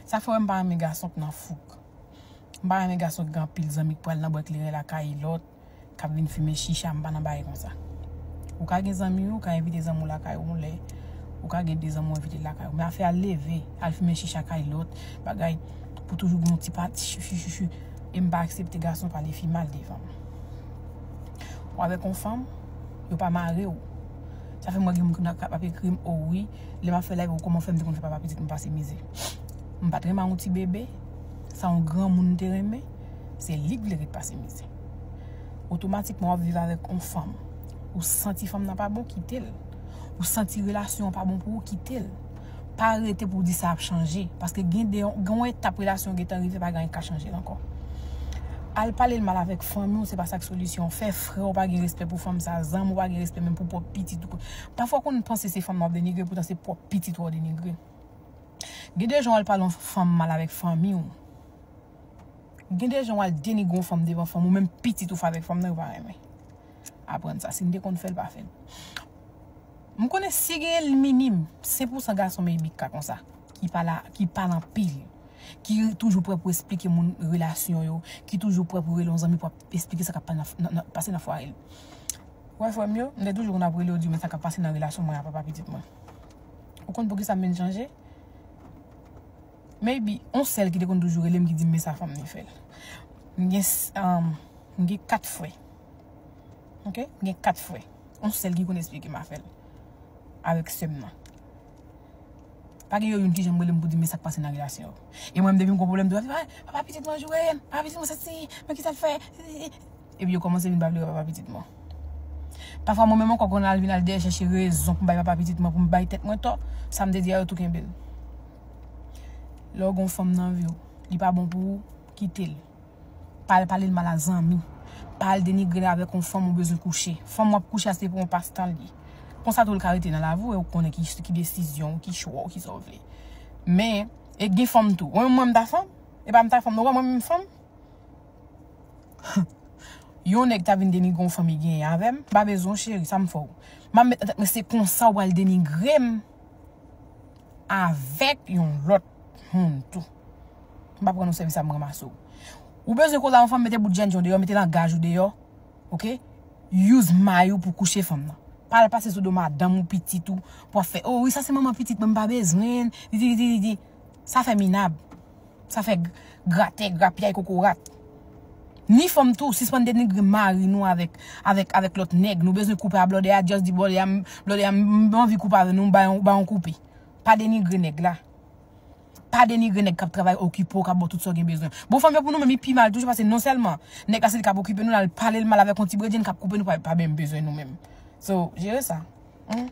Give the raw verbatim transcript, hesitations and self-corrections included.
Sa fè m pa renmen gason k nan fouk. M pa renmen gason k gen anpil zanmi k pral nan bwè kleren lakay lòt, k ap vin fimen chicha, m pa nan bagay konsa. Ou ka gen zanmi w, ou ka envite zanmi w lakay ou yon lè. Ou ka gen de zanmi w envite lakay ou. Men afè al leve, al fimen chicha kay lòt, bagay, pou toujou gen yon ti pati, chi, chi, chi, chi. E m pa aksepte gason pale fi mal devan m. Ou avèk yon fanm, yo pa mare w. Sa fè m wè gen moun k ap ekri m, o wi, lè m ap fè live, ou kòman fè m te konn fè papa pitit mwen pase mizè. M pa t renmen yon ti bebe, sa yon granmoun te renmen, se li k vle ret pase mizè. Otomatikman, w ap viv avèk yon fanm. Ou santi fanm nan pa bon, kite l. Ou santi relasyon an pa bon pou ou, kite l. Pa rete pou w di sa ap chanje. Paske gen de, gen yon etap relasyon gentan rive, pa gen anyen k ka chanje l ankò. Al pale l mal avèk fanmi w, se pa sa k solisyon. Fè frè w pa gen respè pou fanm sa, zanmi w pa gen respè menm pou pwòp pitit ou. Pafwa w konn panse se fanm nan w ap denigre, poutan se pwòp pitit ou w denigre. Gen de jan w al pale yon fanm mal avèk fanmi w. Gen de jan w al denigre yon fanm devan fanm ou, menm pitit ou fè avèk fanm nan, yo pa renmen. Aprann sa. Si n te konn fè l, pa fè l. M konnen si gen minim senk pousan gason maybe k ka konsa, ki pale, ki pale anpil, ki toujou prè pou esplike moun relasyon yo, ki toujou prè pou rele yon zanmi pou ap esplike sa k ap pale nan, nan, nan, pase nan fwaye l. Wè frè m yo, m te toujou konn ap rele yo di men sa k ap pase nan relasyon mwen ak papa pitit mwen. Ou konn poukisa m vin chanje? Maybe, yon sèl ki te konn toujou rele m ki di m men sa fanm nan fè l. M gen, s- um, m gen kat frè. Ok? M gen kat frè. Yon sèl ki konn esplike m afè l. Avèk sè m nan. Pa gen yo youn ki janm rele m pou di m men sa k pase nan relasyon yo. E mwen, m depi m gon pwoblèm, tou, "Ah, papa pitit mwen joure m, papa pitit mwen sesi, men ki sa l fè?" Epi yo kòmanse vin pa vle wè papa pitit mwen. Pafwa mwen menm ankò konn al vin al dèyè chèche rezon pou m bay papa pitit mwen, pou m bay tèt mwen tò, sa m te di a yo tou kenbe l. Lè w gon fanm nan vi w, li pa bon pou ou, kite l. Pa al pale l mal a zanmi. Pa al denigre l avèk yon fanm ou bezwen kouche. Fanm w ap kouche a se pou yon pastan l ye. Konsa tou l ka rete nan lavi w e ou konnen ki, ki desizyon w, ki chwa w, ki sa w vle. Men, e gen fanm tou. Mwen menm mwen m ta fanm, e pa m ta fanm, non, mwen menm fanm. Yon nèg ta vin denigre yon fanm li genyen avè m, m pa bezwen w cheri, sa m fè w. M ap met nan tèt mwen se konsa w pral denigre m avèk yon lòt moun tou. M pa pran nou sèvis ap m ranmase w. Ou bezwen koze a yon fanm, mete bout jènjan w deyò, mete langaj ou deyò. Ok? Use may ou pou kouche fanm nan. Pa al pase sou do madanm ou, pitit ou, pou ap fè, "Oh wi, sa se manman pitit mwen, m pa bezwen l." Di, di, di, di, di. Sa fè minab. Sa fè g- gratè, grapyay, kokorat. Ni fanm tou, sispann denigre mari nou avèk, avèk, avèk lòt nèg. Nou bezwen koupe a blòdè a, just di blòdè a, m- blòdè a, m m anvi koupe avè nou, m ba yon, ba yon koupe. Pa denigre nèg la. Pa denigre nèg k ap travay, okipe w, k ap ba w tout sa w gen bezwen. Bon, fanm yo pou nou menm, li pi mal toujou, paske non sèlman nèg la se li k ap okipe nou, l al pale l mal avèk yon ti bredjenn k ap koupe nou, pa, pa menm bezwen nou menm. So, jere sa. Hmm.